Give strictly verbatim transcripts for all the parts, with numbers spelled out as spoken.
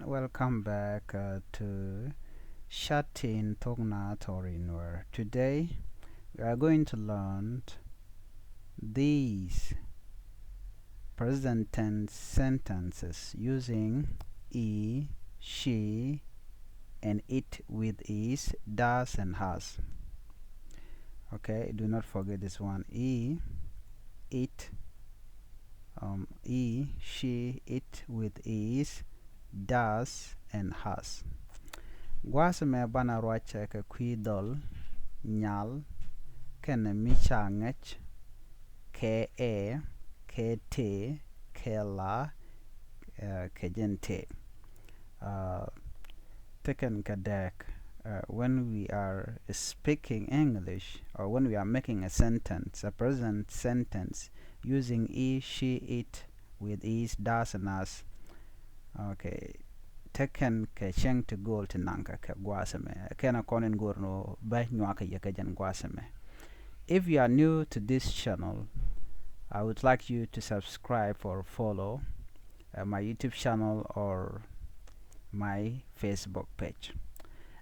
Welcome back uh, to Chatting Thok Naath or in Nuer. Today we are going to learn these present tense sentences using he, she, and it with is, does, and has. Okay, do not forget this one. He, it, um, he, she, it with is, does, and has. Gua̱a̱th mɛ banɛ ruacɛ kɛ kui̱ dhɔl, nyal, kɛnɛ mi ca ŋäc, kɛ ɛ, kɛ tëë, kɛ la, uh, kɛ jɛn tëë. Uh, tekɛn kɛ dääk, uh, when we are speaking English or when we are making a sentence, a present sentence, using he, she, it with is, does, and has. Okay. Tekɛn kɛ cäŋ ti go̱o̱l ti naŋkɛ kɛ gua̱a̱th mɛ. Kɛn a kɔn in go̱o̱r ni bä nyuakɛ yɛ kɛ jɛn gua̱a̱th mɛ. If you are new to this channel, I would like you to subscribe or follow uh, my YouTube channel or my Facebook page.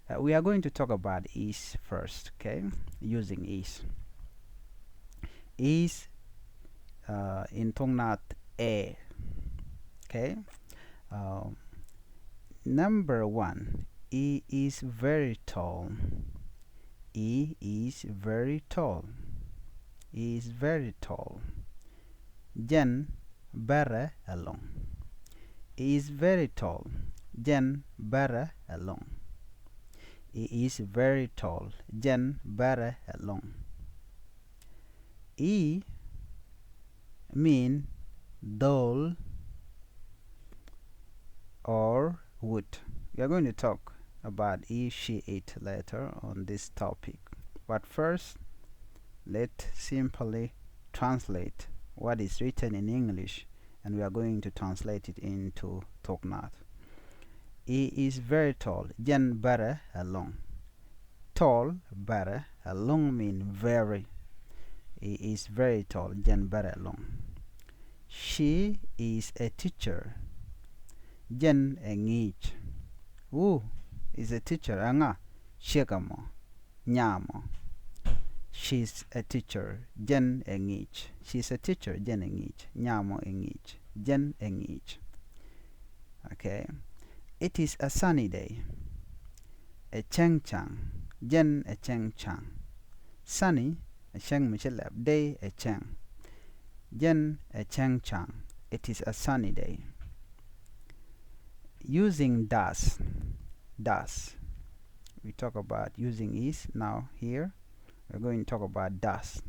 Uh, we are going to talk about is first, okay? Using is. Is uh, in Thok Naath ɛ. Okay? Um, number one, he is very tall. He is very tall. He is very tall. Jɛn bärɛ ɛlɔ̱ŋ. He is very tall. Jɛn bärɛ ɛlɔ̱ŋ. He is very tall. Jɛn bärɛ ɛlɔ̱ŋ. He mean dhol or would. We are going to talk about he, she, it later on this topic. But first, let's simply translate what is written in English, and we are going to translate it into Thok Naath. He is very tall. Jɛn bärɛ ɛlɔ̱ŋ. Tall, bärɛ, ɛlɔ̱ŋ mean very. He is very tall. Jɛn bärɛ ɛlɔ̱ŋ. She is a teacher. Jɛn ɛ ŋi̱i̱c. Who is a teacher? Ɛŋa? Ciek ɛmɔ. Nyamɔ. She is a teacher. Jɛn ɛ ŋi̱i̱c. She is a teacher. Jɛn ɛ ŋi̱i̱c. Nyamɔ ɛ ŋi̱i̱c. Jɛn ɛ ŋi̱i̱c. Okay. It is a sunny day. Ɛ cäŋ ca̱ŋ. Jɛn ɛ cäŋ ca̱ŋ. Sunny, ɛ cäŋ mi ci lɛp. Day, ɛ cäŋ. Jɛn ɛ cäŋ ca̱ŋ. It is a sunny day. Using does. Does. We talk about using is now here. We're going to talk about does.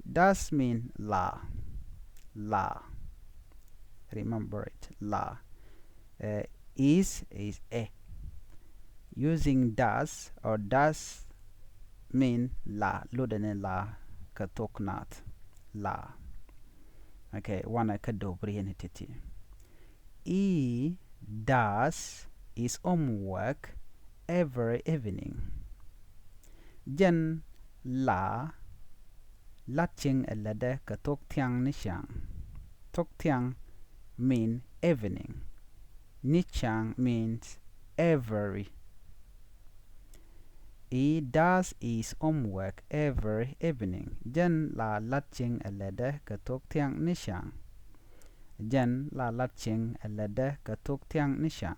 Does mean la. La. Remember it. La. Uh, is is ɛ. Using does or does mean la. Lotdɛ ni la kä Thok Naath. La. Okay, wanɛ kä do̱p rieni ti̱ti̱. He does his homework every evening. Jɛn la lat cieŋ ɛ lätdɛ kɛ thok thiaŋ ni ciaŋ. Thok thiaŋ mean evening. Ni ciaŋ means every. He does his homework every evening. Jɛn la lat cieŋ ɛ lätdɛ kɛ thok thiaŋ ni ciaŋ. Jɛn la lat cieŋ ɛ lätdɛ kɛ thok thiaŋ ni ciaŋ.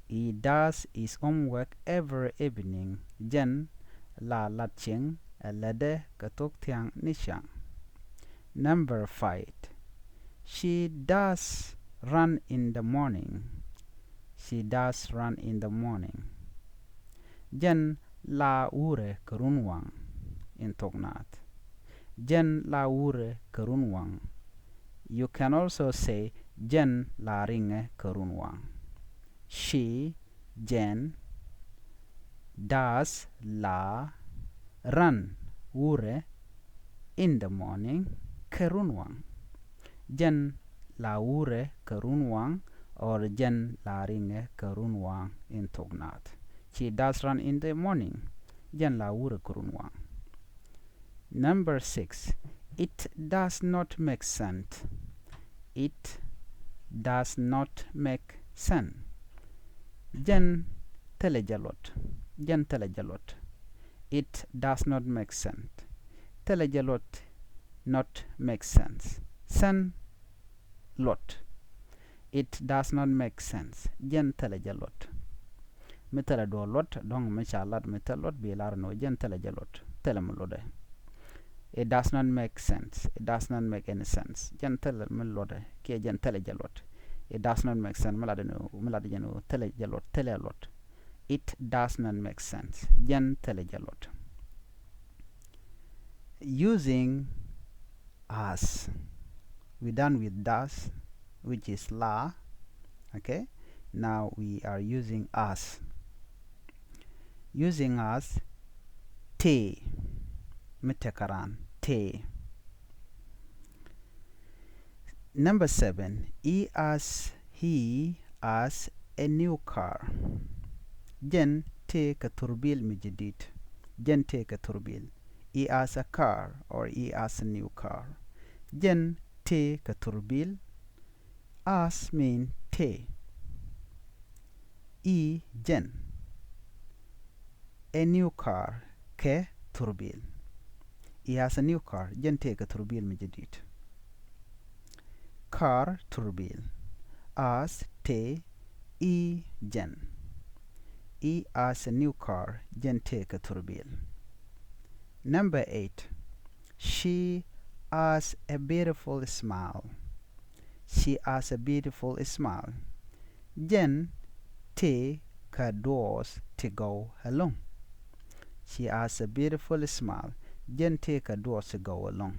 He does his homework every evening. Jɛn la lat cieŋ ɛ lätdɛ kɛ thok thiaŋ ni ciaŋ. Number five. She does run in the morning. She does run in the morning. Jɛn la wurɛ kɛ runwaŋ in Thok Naath. Jɛn la wurɛ kɛ runwaŋ. You can also say jɛn la riŋɛ kɛ runwaŋ. She, jɛn, does, la, run, wurɛ, in the morning, kɛ runwaŋ. Jɛn la wurɛ kɛ runwaŋ or jɛn la riŋɛ kɛ runwaŋ in Thok Naath. She does run in the morning. Jɛn la wurɛ kɛ runwaŋ. Number six. It does not make sense. It does not make sense. Jɛn thilɛ jɛ luɔt. Jɛn thilɛ jɛ luɔt. It does not make sense. Thilɛ jɛ luɔt. Not make sense. Sense, luɔt. It does not make sense. Jɛn thilɛ jɛ luɔt. Mi thilɛ duɔ̱ɔ̱r luɔt, dɔ̱ŋ mi ca lat mi thil luɔt bi lar ni ɣöö jɛn thilɛ jɛ luɔt. Thilɛ mi luɔtdɛ. It does not make sense. It does not make any sense. Jɛn thilɛ mi luɔtdɛ kiɛ jɛn thilɛ jɛ luɔt. It does not make sense. Mi latdɛ ni, mi latdɛ jɛn ɣöö thilɛ jɛ luɔt. Thilɛ luɔt. It does not make sense. Jɛn thilɛ jɛ luɔt. Using as. We done with does, which is la. Okay? Now we are using as. Using as, tëë. Mi tekɛ raan, tëë. Number seven, he has, he has a new car. Jɛn tëë kɛ thurbil mi jadid. Jɛn tëë kɛ thurbil. He has a car or he has a new car. Jɛn tëë kɛ thurbil. Has mean tëë. He, jɛn. A new car, kɛ thurbil. He has a new car. Jɛn tëë kɛ thurbil mi jadid. Car, thurbil. Has, tëë. He, jɛn. He has a new car. Jɛn tëë kɛ thurbil. Number eight. She has a beautiful smile. She has a beautiful smile. Jɛn tëë kɛ duɔth ti gɔw ɛlɔ̱ŋ. She has a beautiful smile. Jɛn tëë kɛ duɔth ti gɔw ɛlɔ̱ŋ.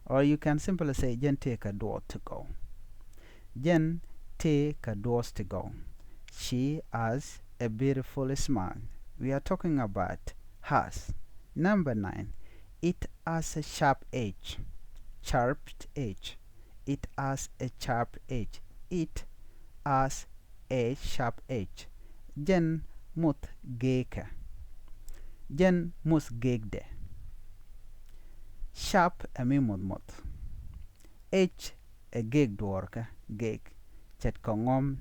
Or you can simply say, jɛn tëë kɛ duɔth ti gɔw. Jɛn tëë kɛ duɔth ti gɔw. She has a beautiful smile. We are talking about has. Number nine. It has a sharp edge. Sharp edge. It has a sharp edge. It has a sharp edge. Jɛn muth geekä. Jɛn muth geekdɛ. Sharp ɛ mi muth muth. Edge ɛ geek duɔ̱ɔ̱rkä, geek. Ce̱tkɛ ŋɔm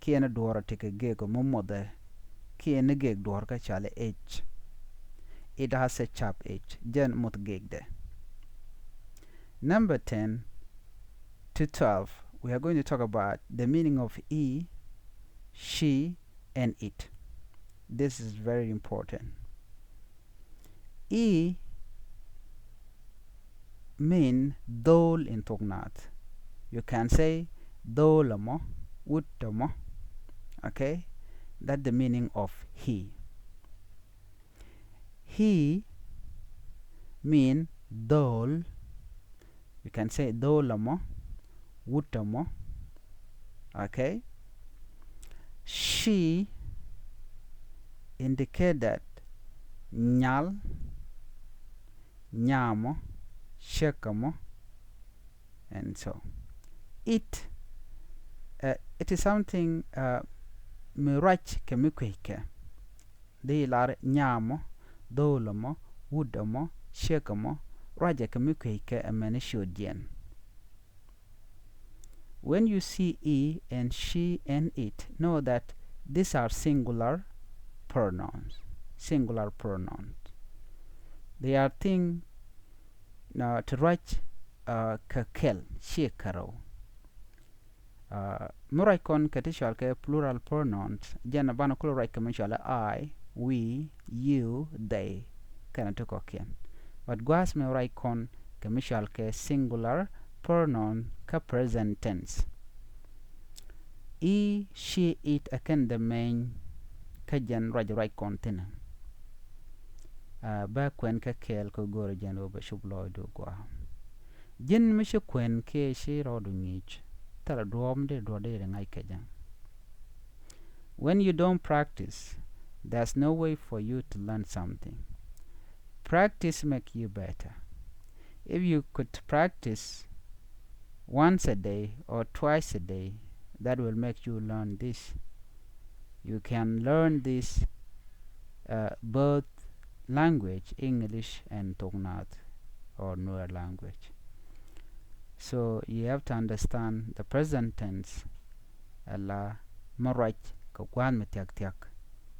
kiɛn duɔ̱ɔ̱rä ti kɛ geek mi muthɛ kiɛn geek duɔ̱ɔ̱rkä cɔalɛ edge. It has a sharp edge. Jɛn muth geekdɛ. Number ten to twelve, we are going to talk about the meaning of he, she, and it. This is very important. He mean dho̱o̱l in thok Naath. You can say dho̱o̱l ɛmɔ, wut ɛmɔ. Okay? That's the meaning of he. He mean dho̱o̱l. You can say dho̱o̱l ɛmɔ, wut ɛmɔ. Okay? She indicate that nyal, nyamɔ, ciek ɛmɔ, and so. It, uh, it is something, uh, mi ruac kɛ mi kueckɛ. Di lar nyamɔ, dho̱o̱l ɛmɔ, wut ɛmɔ, ciek ɛmɔ, ruacɛ kɛ mi kueckɛ ɛmɛni ciötdiɛn. When you see he and she and it, know that these are singular pronouns. Singular pronouns. They are thing, uh, ti ruac, uh, kɛ kɛl, ciɛ kärɔw. Uh, mi ruac kɔn kɛ ti cɔal kɛ plural pronouns, jɛn banɛ kulɛ ruac kɛ mi cɔal I, we, you, they, kɛnɛ ti kɔ̱kiɛn. But gua̱a̱th mi ruac kɔn kɛ mi cɔal kɛ singular pronoun kä present tense. He, she, it ɛ kɛn the main kä jɛn ruac ruac kɔn thi̱n. Uh, bä kuɛn kä kɛɛl kä go̱o̱rä jɛn ɣöö bɛ cup lɔɔcdu gua̱a̱. Ji̱n mi ci kuɛn kiɛ ci rɔɔdu ŋi̱i̱c, thilɛ duɔ̱ɔ̱p mi dee duɔ̱ɔ̱r dee ri ŋa̱c kɛ jɛ. When you don't practice, there's no way for you to learn something. Practice make you better. If you could practice once a day or twice a day, that will make you learn this. You can learn this, uh, both language, English and Thok Naath or Nuer language. So you have to understand the present tense. Ala mi ruac kɛ gua̱a̱th mi thia̱k thia̱k.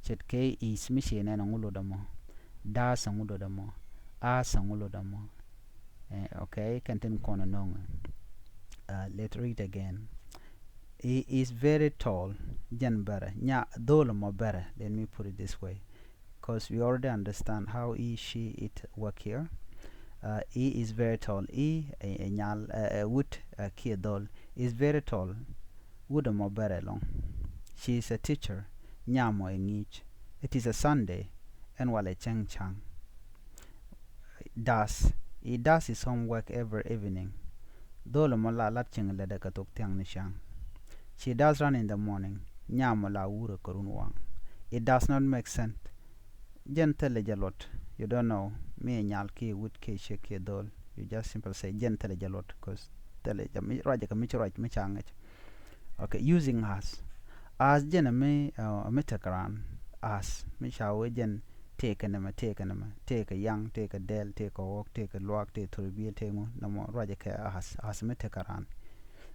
Ce̱tkɛ is mi ci nɛn ɛŋu lotdɛ mɔ. Does ɛŋu lotdɛ mɔ. As ɛŋu lotdɛ mɔ. Eh, okay, kɛn tin kɔn nöŋ. Uh, let's read again. He is very tall. Jɛn bɛrɛ. Nya, dhol mɔ bɛrɛ. Let me put it this way. 'Cause we already understand how he, she, it work here. Uh, he is very tall. He, ɛ, ɛ nyal, ɛ, ɛ wut, ɛ kiɛ dhol. Is very tall. Wut ɛmɔ bɛrɛ ɛlɔ̱ŋ. She is a teacher. Nya mɔ ɛ ŋi̱i̱c. It is a Sunday. Ɛn walɛ cäŋ ca̱ŋ. Does. He does his homework every evening. Dhol ɛmɔ la lat cieŋ lätdɛ kɛ thok thia̱ŋ ni ca̱ŋ. She does run in the morning. Nya mɔ la wurɛ kɛ run waŋ. It does not make sense. Jɛn thilɛ jɛ luɔt. You don't know. Mi ɛ nyal kiɛ wut kiɛ ciek kiɛ dhol. You just simply say jɛn thilɛ jɛ luɔt, 'cause thilɛ jɛ mi ruacɛ kɛ mi ci ruac mi ca ŋäc. Okay, using as. As jɛn ɛ mi, uh, mi tekɛ raan. As mi ca wee jɛn tëëkɛ nɛmɛ, tëëkɛ nɛmɛ, tëëkɛ yaŋ, tëëkɛ dɛl, tëëkɛ ɣɔk, tëëkɛ luaak, tëëkɛ thurbil, tëëkɛ ŋu, nɔmɔ ruacɛ kɛ as, as mi tekɛ raan.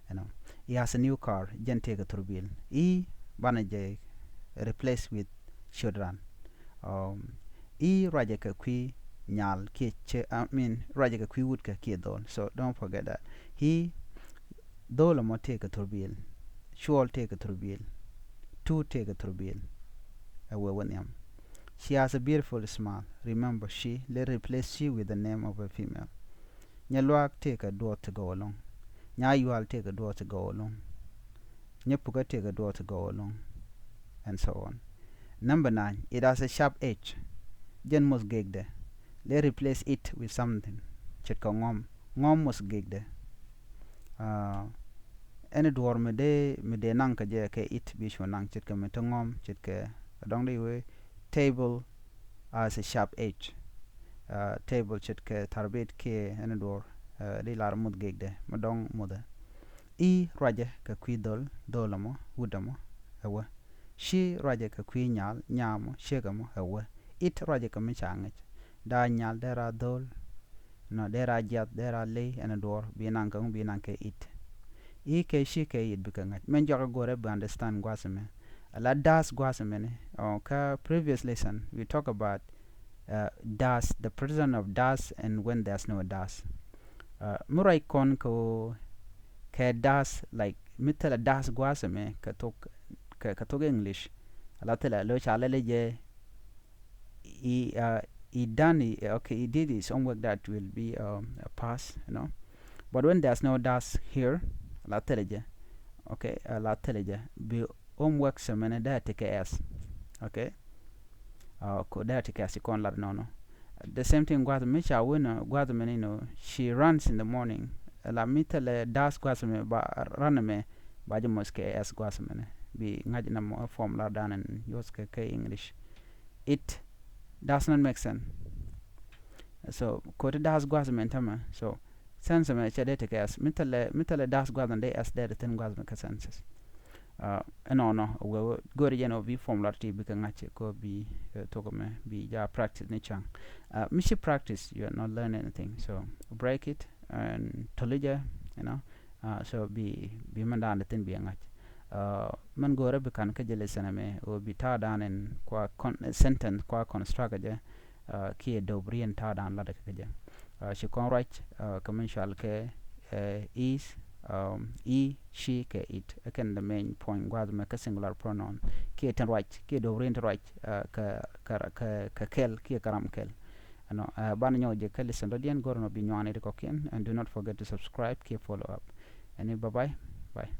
You know, he has a new car, jɛn tëëkɛ thurbil. He, banɛ jɛ replace with ciöt raan. Um, he ruacɛ kɛ kui̱ nyal kiɛ ciek, I mean, ruacɛ kɛ kui̱ wutkɛ kiɛ dhol. So don't forget that. He, dhol ɛmɔ tëëkɛ thurbil. Cuɔl tëëkɛ thurbil. Tuut tëëkɛ thurbil. Ɛ wee wä nhiam. She has a beautiful smile. Remember, she, let replace she with the name of a female. Nyɛ luaak tëëkɛ duɔth ti gɔw ɛlɔ̱ŋ. Nya yual tëëkɛ duɔth ti gɔw ɛlɔ̱ŋ. Nyɛ pukä tëëkɛ duɔth ti gɔw ɛlɔ̱ŋ. And so on. Number nine, it has a sharp edge. Jɛn moth gekdɛ. Let replace it with something. Ce̱tkɛ ŋɔm. Ŋɔm moth gekdɛ. Uh, ɛn duɔ̱ɔ̱r mi dee, mi dee naŋ kɛ jɛ kɛ it bi cu naŋ ce̱tkɛ mi te ŋɔm, ce̱tkɛ kɛ dɔ̱ŋ dee wee table has a sharp edge. Uh, table ce̱tkɛ tharbit kiɛ ɛn duɔ̱ɔ̱r, uh, di lar muth gikdɛ mi dɔ̱ŋ muthɛ. I̱ ruacɛ kɛ kui̱ dhol, dhol ɛmɔ, wut ɛmɔ, ɛ wä. Ci ruacɛ kɛ kui̱ nyal, nya ɛmɔ, ciek ɛmɔ, ɛ wä. It ruacɛ kɛ mi ca ŋäc. Daa nyal, dee raa dhol, nɔ, dee raa jiath, dee raa ley, ɛn duɔ̱ɔ̱r bi naŋ kɛ ŋu, bi naŋ kɛ it. I̱ kɛ ci kɛ it bikɛ ŋa̱c. Mɛn jɔak a go̱rɛ bi understand gua̱a̱th ɛmɛ. Ala does gua̱a̱th ɛmɛni. Ɔ, kä previous lesson we talk about, uh, does, the present of does and when there's no does. Uh, mi ruac kɔn kɛ ɣöö kɛ does, like, mi thilɛ does gua̱a̱th ɛmɛ kɛ thok, kɛ, kɛ thok English. Ala thilɛ lo̱c ca lɛl jɛ, he, uh, he done, he, okay, he did his homework, that will be, um, a past, you know. But when there's no does here, la thilɛ jɛ. Okay, uh, la thilɛ jɛ. Bi homework sɛ mɛnɛ dee ti kɛ as. Okay. Uh, ko dee ti kɛ as kɔn lat nɔnɔ. The same thing gua̱th mi ca win, uh, gua̱th mɛnɛ, you know, she runs in the morning. La mi thilɛ does gua̱th mɛ ba run mɛ ba jɛ mos kɛ as gua̱th mɛnɛ. Bi ŋa̱c na mɔ form la dan and use kɛ, kɛ English. It does not make sense. So, koti does gua̱th mɛn tämɛ. So, sense mɛ cɛ dee tekɛ as. Mi thilɛ, mi thilɛ does gua̱th mɛn dee as dee thin gua̱th mɛn kɛ senses. Uh, ɛnɔnɔ, wee, wee, go̱ri jɛn ɔ bi form lat ti bikɛ ŋa̱c kɔ bi, uh, thok mɛ, bi ja practice ni ca̱ŋ. Uh, mi ci practice, you are not learn anything. So, break it and toli jɛ, you know. Uh, so bi, bi mɛn da̱a̱n thin bi ŋa̱c. Uh, mɛn go̱rɛ bi kan kä jɛ lesson ɛmɛ, ɣöö bi ta̱a̱ da̱a̱n in kua con-, sentence kua construct jɛ, uh, kiɛ do̱p rien ta̱a̱ da̱a̱n lat kä jɛ. Uh, ci kɔn ruac, uh, kɛ min cual kɛ, uh, is, um, he, she kɛ it. Ɛ kɛn the main point gua̱a̱th mɛ kä singular pronoun. Kiɛ tin ruac, kiɛ do̱p rien tin ruac, uh, kɛ, kɛ, kɛ, kɛ kɛl, kiɛ kɛ ram kɛl. Ɛnɔ, uh, banɛ nyɔk jɛ kä lesson dɔ̱diɛn, go̱r nɔ bi nyuan it kɔkiɛn, and do not forget to subscribe, kiɛ follow up. Ɛni, bye bye. Bye.